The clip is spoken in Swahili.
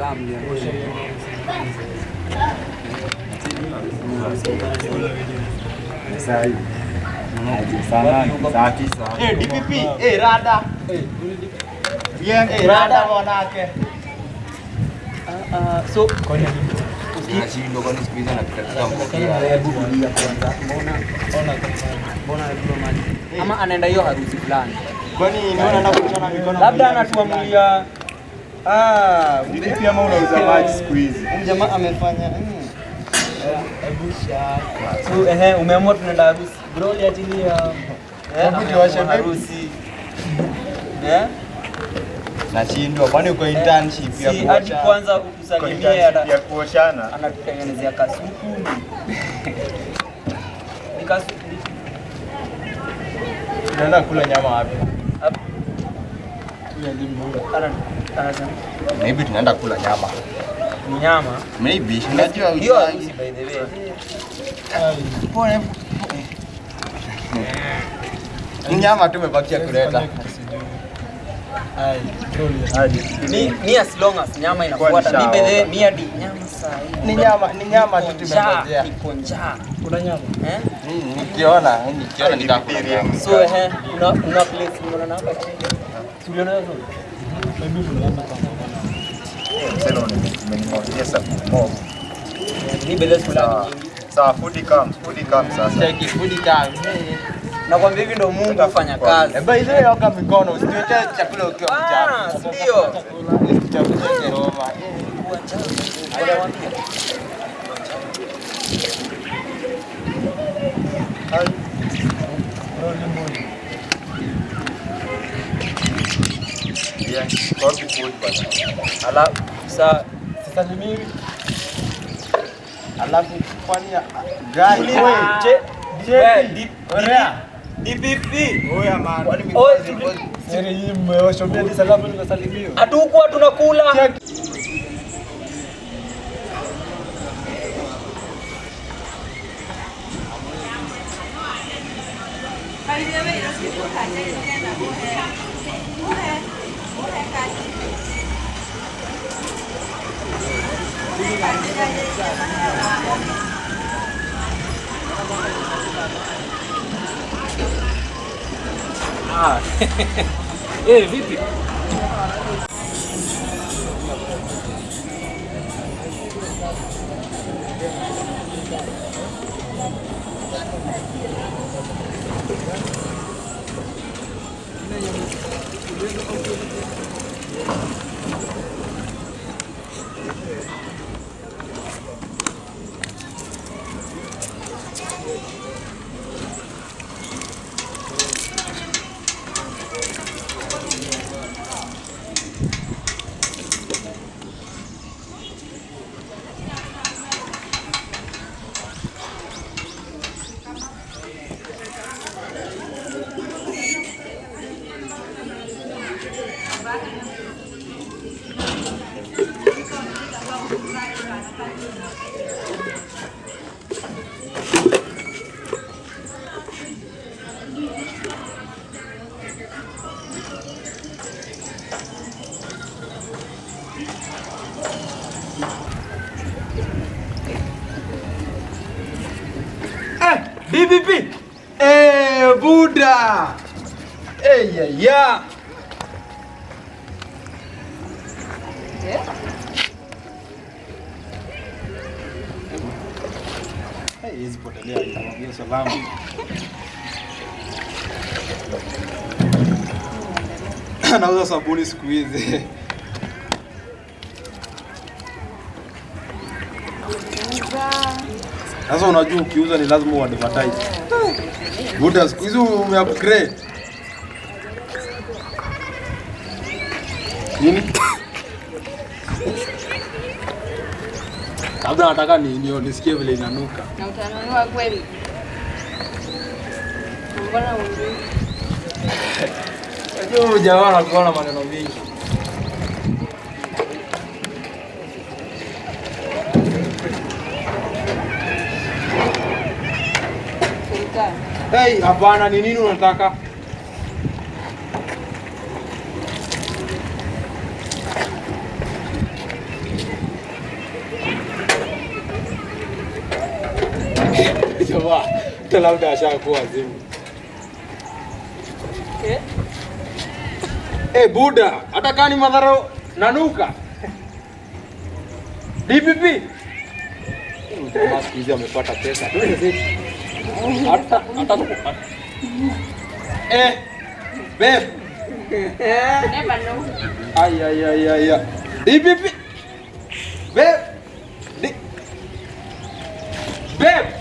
Kama mliona. Saa hii. Saa nane, saa tisa. Eh, DPP, eh, rada. Eh, rada mwanake. So Nashindwa kwani siku hizi anapita pita mpokia. Hebu tulia kwanza. Mbona anabeba maji? Ama anaenda hiyo harusi fulani. Kwani niona anaenda kuchana mikono. Labda anatuamulia. Ah, DPP ama unauza maji siku hizi? huyu jamaa amefanya. So ehe, umeamua tunaenda harusi. Bro, liachilia. Hebu tuwashe Ameamua harusi. Eh? Nashindwa kwani uko internship ya Si hadi kuosha. kwanza Kwa utusalimie internship ya kuoshana. anatutengenezea kasuku. Ni kasuku. Tunaenda kula nyama wapi? Anasema Maybe tunaenda kula nyama. ni nyama. Maybe unajua Hiyo harusi by the way. Pole. Ni nyama tu umebakia kuleta. Mi as long as nyama inafuata. Mi by the way, mi hadi nyama saa hii. Ni nyama tu Niko njaa, tumengojea. niko njaa. Kuna nyama. Eh? Nikiona nitakula nyama. So ehe, una place unaona na hapa chini. Si uliona hiyo zone? Maybe kuna nyama kama Msela umenimwagia sabuni mob. Mi by the way sikulagi Sawa. nyingi. Sawa, food comes, food comes sasa. Cheki food comes. Nakwambia hivi ndo Mungu hufanya kazi. Eh, by the way, oga mikono usituletee chakula ukiwa Ah, mchafu. ndio. Usichafue Roma. Kuwa njaa. Wanawaambia. Yeah, coffee food bana. Alafu sa Sasa ni mimi. Alafu kwani gari Wewe, Orea. DPP. Oya man. Kwani Oi, mikono zilikuwa Seri hii mmeosha hadi salamu nimesalimiwa. Hatukuwa tunakula. Eh, vipi? DPP. Eh, Buddha. Eh, ya ya. Haiwezi potelea nitamwambia salamu. Anauza sabuni siku hizi. Sasa unajua ukiuza ni lazima uadvertise. Buda, siku hizi umeupgrade. Nini? Labda nataka nisikie vile inanuka. Na utanunua kweli? Mbona ununui? Unajua huyu jamaa anakuwa na maneno mingi. Sultan. Hey, hapana, ni nini unataka? Jamaa, hata labda ashakuwa wazimu. Eh? Eh, Buda, hata kani madhara nanuka. DPP. Huyu jamaa siku hizi amepata pesa. Hata hata eh, babe. Never know. Ay ay ay ay ay. DPP. Babe. D Babe.